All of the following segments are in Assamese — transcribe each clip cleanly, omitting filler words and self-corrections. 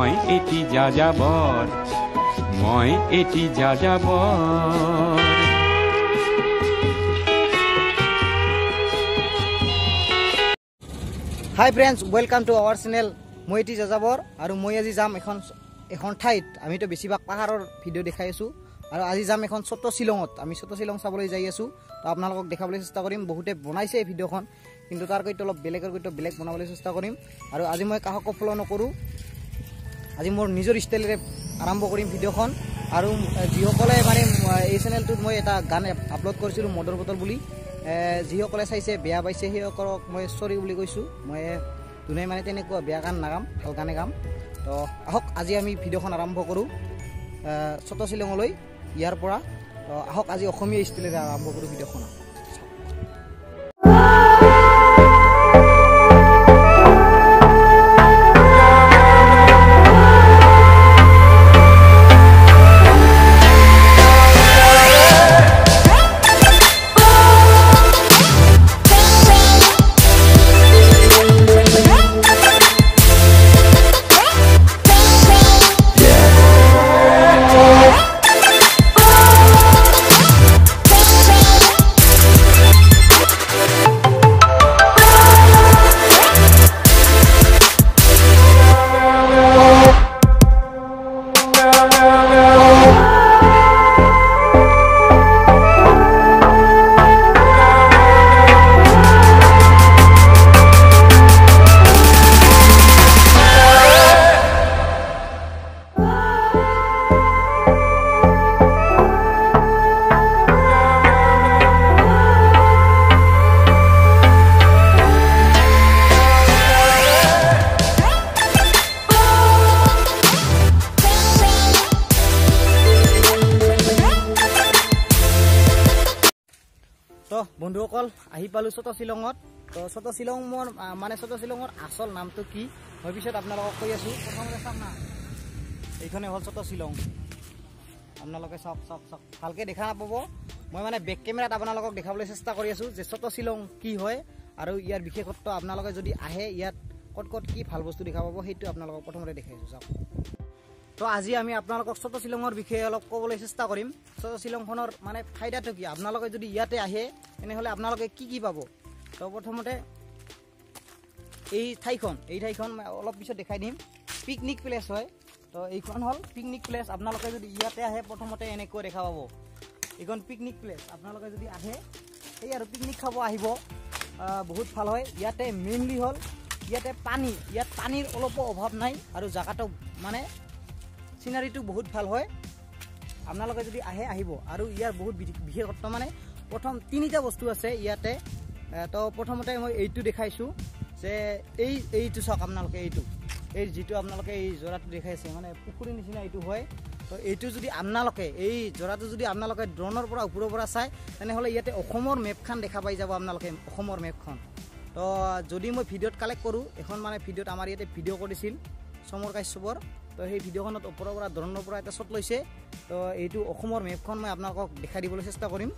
মই এটি যাযাবৰ, মই এটি যাযাবৰ। Hi friends, welcome to our channel. মই এটি যাযাবৰ আৰু মই আজি যাম এখন ঠাইত। আমিতো বেছিভাগ পাহাৰৰ ভিডিঅ' দেখাই আছোঁ আৰু আজি যাম এখন ছোট শ্বিলঙত। আমি ছোট শ্বিলং চাবলৈ যাই আছোঁ, তো আপোনালোকক দেখাবলৈ চেষ্টা কৰিম। বহুতে বনাইছে এই ভিডিঅ'খন, কিন্তু তাৰ কৈতো অলপ বেলেগৰ কৈতো বেলেগ বনাবলৈ চেষ্টা কৰিম। আৰু আজি মই কাকো ফ'ল' নকৰোঁ, আজি মোৰ নিজৰ ষ্টাইলেৰে আৰম্ভ কৰিম ভিডিঅ'খন। আৰু যিসকলে মানে এই চেনেলটোত মই এটা গান আপলোড কৰিছিলোঁ মদৰ বটল বুলি, যিসকলে চাইছে বেয়া পাইছে সেইসকলক মই চৰি বুলি কৈছোঁ। মই দুনাই মানে তেনেকুৱা বেয়া গান নাগাম, ভাল গানে গাম। তো আহক আজি আমি ভিডিঅ'খন আৰম্ভ কৰোঁ ছোট শ্বিলঙলৈ ইয়াৰ পৰা। তো আহক আজি অসমীয়া ষ্টাইলেৰে আৰম্ভ কৰোঁ ভিডিঅ'খন। তো বন্ধুসকল, আহি পালোঁ ছোট শ্বিলঙত। তো ছোট শ্বিলঙৰ মানে ছোট শ্বিলঙৰ আচল নামটো কি মই পিছত আপোনালোকক কৈ আছোঁ। প্ৰথমতে চাওক না, এইখনে হ'ল ছোট শ্বিলং। আপোনালোকে চাওক চাওক চাওক, ভালকৈ দেখা নাপাব। মই মানে বেক কেমেৰাত আপোনালোকক দেখাবলৈ চেষ্টা কৰি আছোঁ যে ছোট শ্বিলং কি হয় আৰু ইয়াৰ বিশেষত্ব। আপোনালোকে যদি আহে ইয়াত ক'ত ক'ত কি ভাল বস্তু দেখা পাব সেইটো আপোনালোকক প্ৰথমতে দেখাই আছোঁ, চাওক। তো আজি আমি আপোনালোকক ছোট শ্বিলঙৰ বিষয়ে অলপ ক'বলৈ চেষ্টা কৰিম। ছোট শ্বিলংখনৰ মানে ফাইদাটো কি, আপোনালোকে যদি ইয়াতে আহে তেনেহ'লে আপোনালোকে কি কি পাব। তো প্ৰথমতে এই ঠাইখন মই অলপ পিছত দেখাই দিম, পিকনিক প্লেচ হয়। তো এইখন হ'ল পিকনিক প্লেচ। আপোনালোকে যদি ইয়াতে আহে প্ৰথমতে এনেকৈ দেখা পাব, এইখন পিকনিক প্লেচ। আপোনালোকে যদি আহে এই আৰু পিকনিক খাব আহিব, বহুত ভাল হয়। ইয়াতে মেইনলি হ'ল ইয়াতে পানী, ইয়াত পানীৰ অলপো অভাৱ নাই আৰু জেগাটো মানে চিনাৰীটো বহুত ভাল হয়। আপোনালোকে যদি আহে আহিব। আৰু ইয়াৰ বহুত বিশেষত্ব মানে প্ৰথম তিনিটা বস্তু আছে ইয়াতে। তো প্ৰথমতে মই এইটো দেখাইছোঁ যে এইটো চাওক আপোনালোকে, এইটো এই যিটো আপোনালোকে এই যোৰাটো দেখাইছে মানে পুখুৰীৰ নিচিনা এইটো হয়। তো এইটো যদি আপোনালোকে এই যোৰাটো যদি আপোনালোকে ড্ৰোনৰ পৰা ওপৰৰ পৰা চায় তেনেহ'লে ইয়াতে অসমৰ মেপখন দেখা পাই যাব আপোনালোকে, অসমৰ মেপখন। তো যদি মই ভিডিঅ'ত কালেক্ট কৰোঁ, এখন মানে ভিডিঅ'ত আমাৰ ইয়াতে ভিডিঅ' কৰিছিল চমৰ কাশ্যপৰ, তো সেই ভিডিঅ'খনত ওপৰৰ পৰা ড্ৰোনৰ পৰা এটা শ্বট লৈছে। তো এইটো অসমৰ মেপখন মই আপোনালোকক দেখাই দিবলৈ চেষ্টা কৰিম।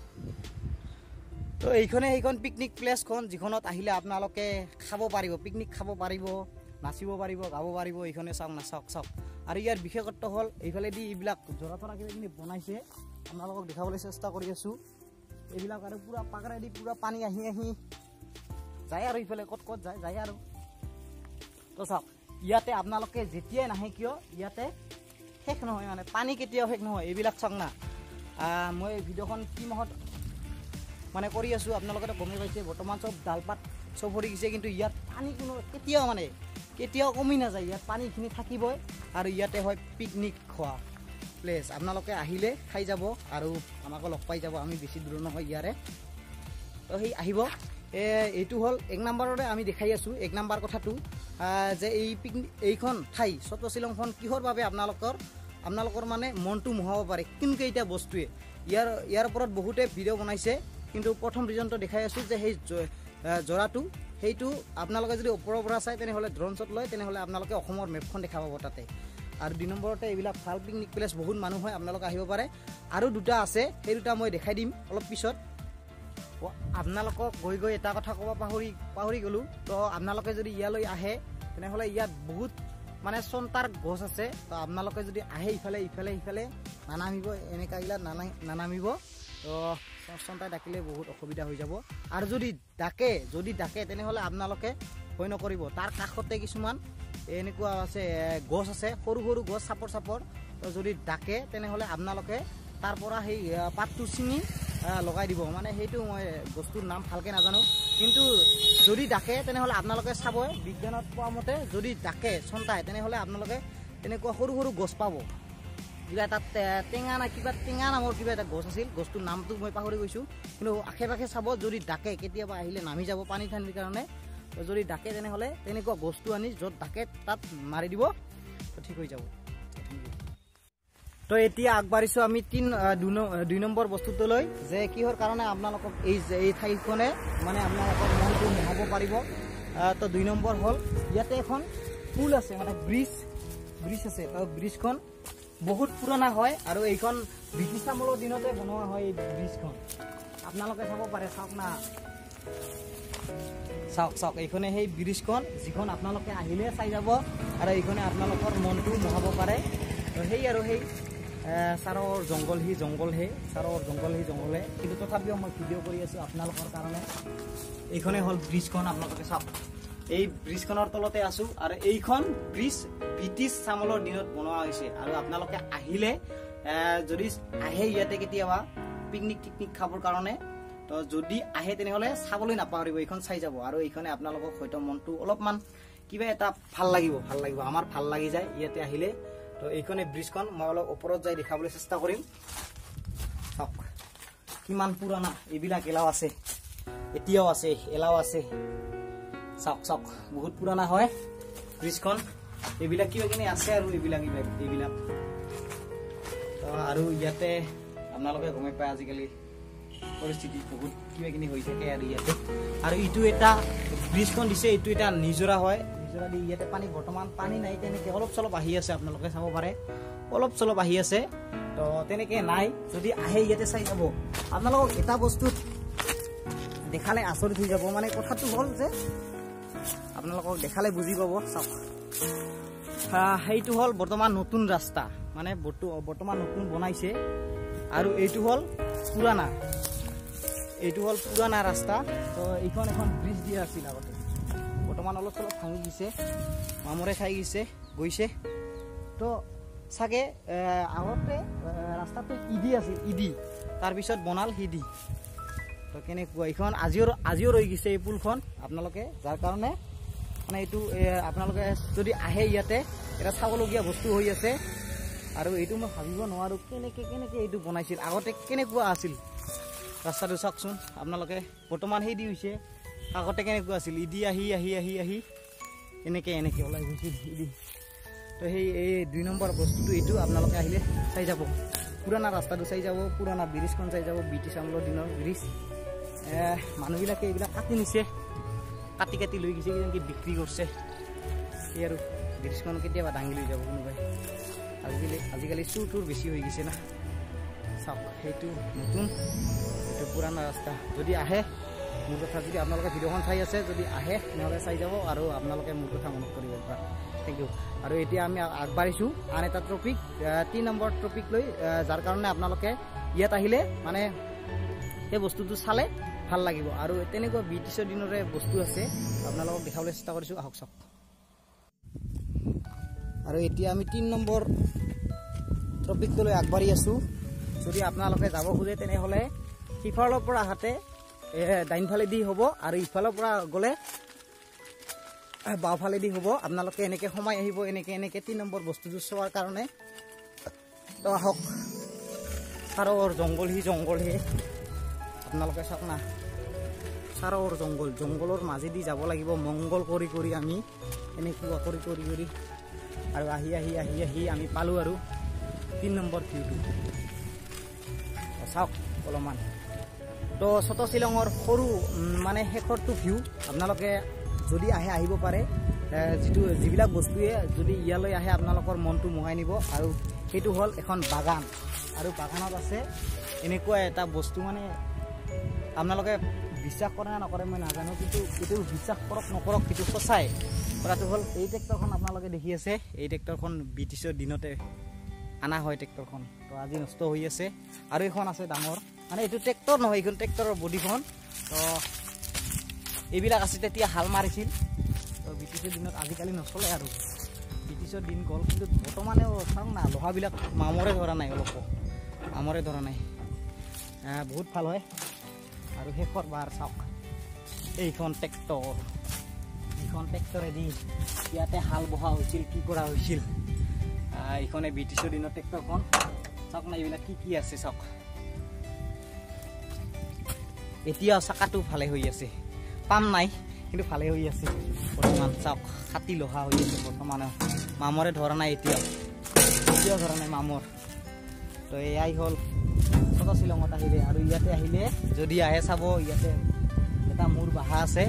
তো এইখনে সেইখন পিকনিক প্লেচখন, যিখনত আহিলে আপোনালোকে খাব পাৰিব, পিকনিক খাব পাৰিব, নাচিব পাৰিব, গাব পাৰিব। এইখনে চাওক না, চাওক চাওক। আৰু ইয়াৰ বিশেষত্ব হ'ল এইফালেদি এইবিলাক জৰা তৰা কিবা কিবি বনাইছে, আপোনালোকক দেখাবলৈ চেষ্টা কৰি আছোঁ এইবিলাক। আৰু পূৰা পাকৰেদি পূৰা পানী আহি আহি যায় আৰু ইফালে ক'ত ক'ত যায় যায় আৰু। তো চাওক ইয়াতে আপোনালোকে যেতিয়াই নাহে কিয় ইয়াতে শেষ নহয়, মানে পানী কেতিয়াও শেষ নহয়। এইবিলাক চাওক না, মই ভিডিঅ'খন কি মাহত মানে কৰি আছোঁ আপোনালোকেতো গমেই পাইছে। বৰ্তমান চব ডালপাত চব ভৰি গৈছে, কিন্তু ইয়াত পানী কোনো কেতিয়াও মানে কেতিয়াও কমি নাযায়, ইয়াত পানীখিনি থাকিবই। আৰু ইয়াতে হয় পিকনিক খোৱা প্লেচ, আপোনালোকে আহিলে খাই যাব আৰু আমাকো লগ পাই যাব, আমি বেছি দূৰ নহয় ইয়াৰে। তো সেই আহিব। এইটো হ'ল এক নম্বৰতে আমি দেখাই আছোঁ এক নম্বৰ কথাটো যে এই পিকনিক এইখন ঠাই ছোট শ্বিলংখন কিহৰ বাবে আপোনালোকৰ মানে মনটো মোহাব পাৰে, কোনকেইটা বস্তুৱে ইয়াৰ ওপৰত বহুতে ভিডিঅ' বনাইছে। কিন্তু প্ৰথম ৰিজনটো দেখাই আছোঁ যে সেই জৰাটো সেইটো আপোনালোকে যদি ওপৰৰ পৰা চায় তেনেহ'লে ড্ৰোন শ্বট লয় তেনেহ'লে আপোনালোকে অসমৰ মেপখন দেখা পাব তাতে। আৰু দুই নম্বৰতে এইবিলাক ভাল পিকনিক প্লেচ, বহুত মানুহ হয়, আপোনালোকে আহিব পাৰে। আৰু দুটা আছে, সেই দুটা মই দেখাই দিম অলপ পিছত। আপোনালোকক গৈ গৈ এটা কথা ক'ব পাহৰি গ'লোঁ। তো আপোনালোকে যদি ইয়ালৈ আহে তেনেহ'লে ইয়াত বহুত মানে চন্তাৰ গছ আছে। তো আপোনালোকে যদি আহে ইফালে ইফালে ইফালে নানামিব, এনেকুৱাগিলা নানামিব। তো চন্তাই ডাকিলে বহুত অসুবিধা হৈ যাব। আৰু যদি ডাকে তেনেহ'লে আপোনালোকে ভয় নকৰিব। তাৰ কাষতে কিছুমান এনেকুৱা আছে গছ আছে, সৰু সৰু গছ, চাপৰ চাপৰ। তো যদি ডাকে তেনেহ'লে আপোনালোকে তাৰ পৰা সেই পাতটো ছিঙি লগাই দিব। মানে সেইটো মই বস্তুৰ নাম ভালকৈ নাজানো, কিন্তু যদি ডাকে তেনেহ'লে আপোনালোকে চাব, বিজ্ঞানত পোৱা মতে যদি ডাকে চন্তাই তেনেহ'লে আপোনালোকে তেনেকুৱা সৰু সৰু গছ পাব। কিবা এটা টেঙা না কিবা টেঙা নামৰ কিবা এটা গছ আছিল, গছটোৰ নামটো মই পাহৰি গৈছোঁ। কিন্তু আশে পাশে চাব, যদি ডাকে কেতিয়াবা আহিলে নামি যাব পানী ঠানিৰ কাৰণে। যদি ডাকে তেনেহ'লে তেনেকুৱা গছটো আনি য'ত ডাকে তাত মাৰি দিব, ঠিক হৈ যাব। তো এতিয়া আগবাঢ়িছোঁ আমি দুই নম্বৰ বস্তুটোলৈ, যে কিহৰ কাৰণে আপোনালোকক এই ঠাইখনে মানে আপোনালোকৰ মনটো মোহাব পাৰিব। তো 2 নম্বৰ হ'ল ইয়াতে এখন পুল আছে, মানে ব্ৰিজ আছে। তো ব্ৰিজখন বহুত পুৰণা হয় আৰু এইখন ব্ৰিটিছ আমলৰ দিনতে বনোৱা হয়। এই ব্ৰিজখন আপোনালোকে চাব পাৰে, চাওক না, চাওক চাওক, এইখনে সেই ব্ৰিজখন যিখন আপোনালোকে আহিলে চাই যাব আৰু এইখনে আপোনালোকৰ মনটো মোহাব পাৰে। তো সেই আৰু সেই চাৰৰ জংঘল হি জংঘলহে, চাৰৰ জংঘল হি জংঘলহে, কিন্তু তথাপিও মই ভিডিঅ' কৰি আছোঁ আপোনালোকৰ কাৰণে। এইখনে হ'ল ব্ৰিজখন, আপোনালোকে চাওক, এই ব্ৰিজখনৰ তলতে আছোঁ। আৰু এইখন ব্ৰিজ ব্ৰিটিছ চামলৰ দিনত বনোৱা হৈছে। আৰু আপোনালোকে আহিলে যদি আহে ইয়াতে কেতিয়াবা পিকনিক টিকনিক খাবৰ কাৰণে, তো যদি আহে তেনেহ'লে চাবলৈ নাপাহৰিব, এইখন চাই যাব। আৰু এইখনে আপোনালোকক হয়তো মনটো অলপমান কিবা এটা ভাল লাগিব, আমাৰ ভাল লাগি যায় ইয়াতে আহিলে। তো এইখনে ব্ৰিজখন, মই অলপ ওপৰত যাই দেখাবলৈ চেষ্টা কৰিম। চাওক কিমান পুৰণা, এইবিলাক এলাও আছে, এতিয়াও আছে, এলাও আছে। চাওক চাওক, বহুত পুৰণা হয় ব্ৰিজখন। এইবিলাক কিবা কিনি আছে আৰু এইবিলাক এইবিলাক। তো আৰু ইয়াতে আপোনালোকে গমেই পায় আজিকালি পৰিস্থিতি বহুত কিবা কিনি হৈ থাকে আৰু ইয়াতে। আৰু এইটো এটা ব্ৰিজখন দিছে, এইটো এটা নিজৰা হয়, নিজৰা দি ইয়াতে পানী, বৰ্তমান পানী নাই তেনেকৈ, অলপ চলপ আহি আছে, আপোনালোকে চাব পাৰে, অলপ চলপ আহি আছে। তো তেনেকৈ নাই, যদি আহে ইয়াতে চাই যাব। আপোনালোকক এটা বস্তু দেখালে আচৰিত হৈ যাব, মানে কথাটো হ'ল যে আপোনালোকক দেখালে বুজি পাব। চাওক, সেইটো হ'ল বৰ্তমান নতুন ৰাস্তা, মানে বৰ্তমান নতুন বনাইছে। আৰু এইটো হ'ল পুৰাণা, এইটো হ'ল পুৰাণা ৰাস্তা। তো এইখন এখন ব্ৰিজ দিয়া আছিল আগতে, বৰ্তমান অলপ চলপ ভাঙি গৈছে, মামৰে খাই গৈছে। তো চাগে আগতে ৰাস্তাটো ইদি আছিল, ইদি, তাৰপিছত বনাল সিদি। তো কেনেকুৱা এইখন আজিও ৰৈ গৈছে এই পুলখন আপোনালোকে, যাৰ কাৰণে মানে এইটো আপোনালোকে যদি আহে ইয়াতে এটা চাবলগীয়া বস্তু হৈ আছে। আৰু এইটো মই ভাবিব নোৱাৰোঁ কেনেকৈ এইটো বনাইছিল, আগতে কেনেকুৱা আছিল ৰাস্তাটো। চাওকচোন আপোনালোকে, বৰ্তমান সেই দি হৈছে, আগতে কেনেকুৱা আছিল, ইদি আহি আহি আহি আহি এনেকৈ এনেকৈ ওলাই গৈছিল ইদি। তো সেই এই 2 নম্বৰ বস্তুটো এইটো, আপোনালোকে আহিলে চাই যাব, পুৰণা ৰাস্তাটো চাই যাব, পুৰণা ব্ৰিজখন চাই যাব, ব্ৰিটিছ আমলৰ দিনৰ ব্ৰিজ। মানুহবিলাকে এইবিলাক কাটি নিছে, কাটি কাটি লৈ গৈছে, কিজানি বিক্ৰী কৰিছে। সেই আৰু ব্ৰিজখন কেতিয়াবা দাঙি লৈ যাব কোনোবাই। আজিকালি চুৰ তুৰ বেছি হৈ গৈছে না। চাওক, সেইটো নতুন, এইটো পুৰণা ৰাস্তা। যদি আহে মোৰ কথা, যদি আপোনালোকে ভিডিঅ'খন চাই আছে, যদি আহে তেনেহ'লে চাই যাব আৰু আপোনালোকে মোৰ কথা মনত কৰিব একবাৰ। Thank U. আৰু এতিয়া আমি আগবাঢ়িছোঁ আন এটা টপিক, 3 নম্বৰ টপিক লৈ, যাৰ কাৰণে আপোনালোকে ইয়াত আহিলে মানে সেই বস্তুটো চালে ভাল লাগিব। আৰু তেনেকুৱা ব্ৰিটিছৰ দিনৰে বস্তু আছে, আপোনালোকক দেখাবলৈ চেষ্টা কৰিছোঁ, আহক চাওক। আৰু এতিয়া আমি 3 নম্বৰ টপিকটোলৈ আগবাঢ়ি আছোঁ। যদি আপোনালোকে যাব খোজে তেনেহ'লে সিফালৰ পৰা আহাতে ডাইনফালেদি হ'ব, আৰু ইফালৰ পৰা গ'লে বাওঁফালেদি হ'ব। আপোনালোকে এনেকৈ সোমাই আহিব, এনেকৈ এনেকৈ 3 নম্বৰ বস্তুটো চোৱাৰ কাৰণে। তো আহক, চাৰৰ জংঘল হি জংঘলহে, আপোনালোকে চাওক না, চাৰৰ জংঘল, জংঘলৰ মাজেদি যাব লাগিব, মংগল কৰি কৰি আমি এনেকুৱা কৰি কৰি কৰি আৰু আহি আহি আহি আহি আমি পালোঁ আৰু 3 নম্বৰ ভিউটো। চাওক অলপমান। তো ছোট শ্বিলঙৰ সৰু মানে শেষৰটো ভিউ, আপোনালোকে যদি আহে আহিব পাৰে। যিবিলাক বস্তুৱে যদি ইয়ালৈ আহে আপোনালোকৰ মনটো মোহাই নিব। আৰু সেইটো হ'ল এখন বাগান, আৰু বাগানত আছে এনেকুৱা এটা বস্তু, মানে আপোনালোকে বিশ্বাস কৰে নে নকৰে মই নাজানো, কিন্তু এইটো বিশ্বাস কৰক নকৰক কিন্তু সঁচাই কথাটো হ'ল এই ট্ৰেক্টৰখন আপোনালোকে দেখি আছে, এই ট্ৰেক্টৰখন ব্ৰিটিছৰ দিনতে অনা হয় ট্ৰেক্টৰখন। তো আজি নষ্ট হৈ আছে। আৰু এইখন আছে ডাঙৰ, মানে এইটো ট্ৰেক্টৰ নহয়, এইখন ট্ৰেক্টৰৰ বডিখন। তো এইবিলাক আছে, তেতিয়া হাল মাৰিছিল। তো ব্ৰিটিছৰ দিনত, আজিকালি নচলে আৰু, ব্ৰিটিছৰ দিন গ'ল। কিন্তু বৰ্তমানেও চাওক না, লোহাবিলাক মামৰে ধৰা নাই, অলপো মামৰে ধৰা নাই। বহুত ভাল হয়। আৰু শেষৰ বাৰ চাওক এইখন ট্ৰেক্টৰ, এইখন ট্ৰেক্টৰেদি ইয়াতে হাল বহা হৈছিল, কি কৰা হৈছিল। এইখনে ব্ৰিটিছৰ দিনৰ ট্ৰেক্টৰখন। চাওক না এইবিলাক কি কি আছে চাওক। এতিয়াও চাকাটো ভালে হৈ আছে, পাম নাই কিন্তু ভালে হৈ আছে বৰ্তমান। চাওক খাটি লোহা হৈ আছে বৰ্তমানেও, মামৰে ধৰা নাই এতিয়াও, এতিয়াও ধৰা নাই মামৰ। তো এয়াই হ'ল ছোট শ্বিলঙত আহিলে। আৰু ইয়াতে আহিলে যদি আহে চাব, ইয়াতে এটা মূৰ বাহা আছে।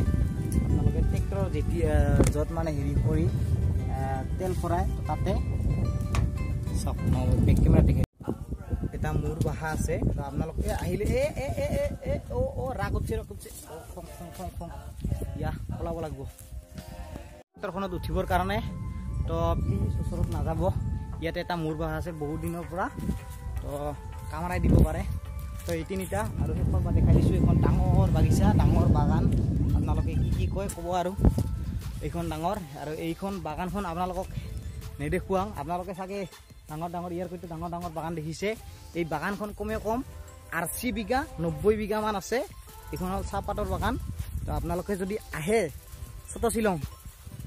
আপোনালোকে ট্ৰেক্টৰৰ যেতিয়া য'ত মানে হেৰি কৰি তেল ভৰাই তাতে চাওক, মই বেক কেমেৰা দেখি এটা মূৰ বাহা আছে। তো আপোনালোকে আহিলে এ এ এ এ এ অ' অ' ৰাগ উঠছে, ৰাগ উঠছে, অ' খং খং খং খং, ইয়া ওলাব লাগিব ট্ৰেক্টৰখনত উঠিবৰ কাৰণে। তো প্লিজ ওচৰত নাযাব, ইয়াতে এটা মূৰ বাহা আছে বহুত দিনৰ পৰা, তো কামৰাই দিব পাৰে। তো এই তিনিটা। আৰু শেষৰ পৰা দেখাই দিছোঁ এইখন ডাঙৰ বাগিচা, ডাঙৰ বাগান। আপোনালোকে কি কি কয় ক'ব আৰু। এইখন ডাঙৰ, আৰু এইখন বাগানখন আপোনালোকক নেদেখুৱাওঁ। আপোনালোকে চাগে ডাঙৰ ডাঙৰ ইয়াৰ কিন্তু ডাঙৰ ডাঙৰ বাগান দেখিছে। এই বাগানখন কমেও কম 80 বিঘা 90 বিঘামান আছে। এইখন হ'ল চাহপাতৰ বাগান। তো আপোনালোকে যদি আহে ছোট শ্বিলং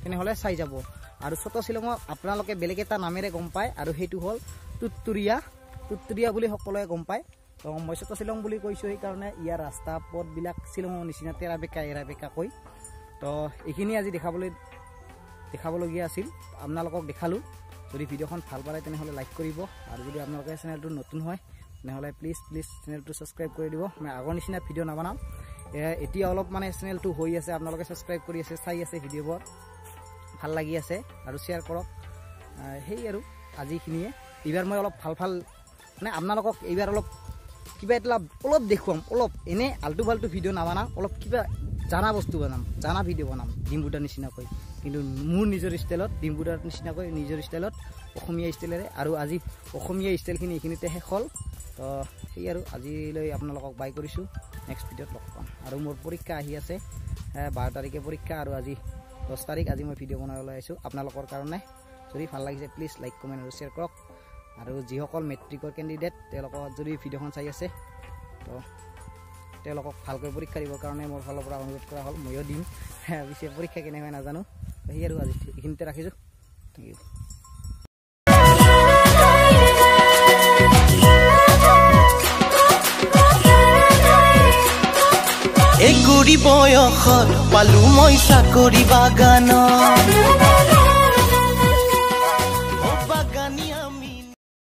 তেনেহ'লে চাই যাব। আৰু ছোট শ্বিলঙক আপোনালোকে বেলেগ এটা নামেৰে গম পায়, আৰু সেইটো হ'ল তুত্তুৰীয়া। তুত্তুৰীয়া বুলি সকলোৱে গম পায়। তো মই ছোট শ্বিলং বুলি কৈছোঁ সেইকাৰণে ইয়াৰ ৰাস্তা পথবিলাক শ্বিলঙৰ নিচিনা তেৰা বেঁকা এৰা বেঁকাকৈ। তো এইখিনি আজি দেখাবলগীয়া আছিল, আপোনালোকক দেখালোঁ। যদি ভিডিঅ'খন ভাল পালে তেনেহ'লে লাইক কৰিব, আৰু যদি আপোনালোকে চেনেলটো নতুন হয় তেনেহ'লে প্লিজ প্লিজ চেনেলটো ছাবস্ক্ৰাইব কৰি দিব। মই আগৰ নিচিনা ভিডিঅ' নাবনাওঁ, এতিয়া অলপ মানে চেনেলটো হৈ আছে, আপোনালোকে ছাবস্ক্ৰাইব কৰি আছে, চাই আছে ভিডিঅ'বোৰ, ভাল লাগি আছে, আৰু শ্বেয়াৰ কৰক। সেই আৰু আজিখিনিয়ে। এইবাৰ মই অলপ ভাল ভাল মানে আপোনালোকক এইবাৰ অলপ কিবা এটা অলপ দেখুৱাম, অলপ এনেই আল্টু ফাল্টু ভিডিঅ' নাবানাওঁ, অলপ কিবা জানা বস্তু বনাম, জানা ভিডিঅ' বনাম ডিম্বুদাৰ নিচিনাকৈ, কিন্তু মোৰ নিজৰ ষ্টাইলত, ডিম্বুদাৰ নিচিনাকৈ নিজৰ ষ্টাইলত, অসমীয়া ষ্টাইলেৰে। আৰু আজি অসমীয়া ষ্টাইলখিনি এইখিনিতে শেষ হ'ল। তো সেই আৰু আজিলৈ আপোনালোকক বাই কৰিছোঁ, নেক্সট ভিডিঅ'ত লগ পাম। আৰু মোৰ পৰীক্ষা আহি আছে, 12 তাৰিখে পৰীক্ষা, আৰু আজি 10 তাৰিখ। আজি মই ভিডিঅ' বনাবলৈ আহিছোঁ আপোনালোকৰ কাৰণে। যদি ভাল লাগিছে প্লিজ লাইক কমেণ্ট আৰু শ্বেয়াৰ কৰক। আৰু যিসকল মেট্ৰিকৰ কেণ্ডিডেট তেওঁলোকক যদি ভিডিঅ'খন চাই আছে, তো তেওঁলোকক ভালকৈ পৰীক্ষা দিবৰ কাৰণে মোৰ ফালৰ পৰা অনুৰোধ কৰা হ'ল। ময়ো দিম, পিছে পৰীক্ষা কেনেকৈ নাজানো। সেই আৰু আজি এইখিনিতে ৰাখিছোঁ, thank U. একুৰি বয়সত পালো মই চাকৰি বাগানত।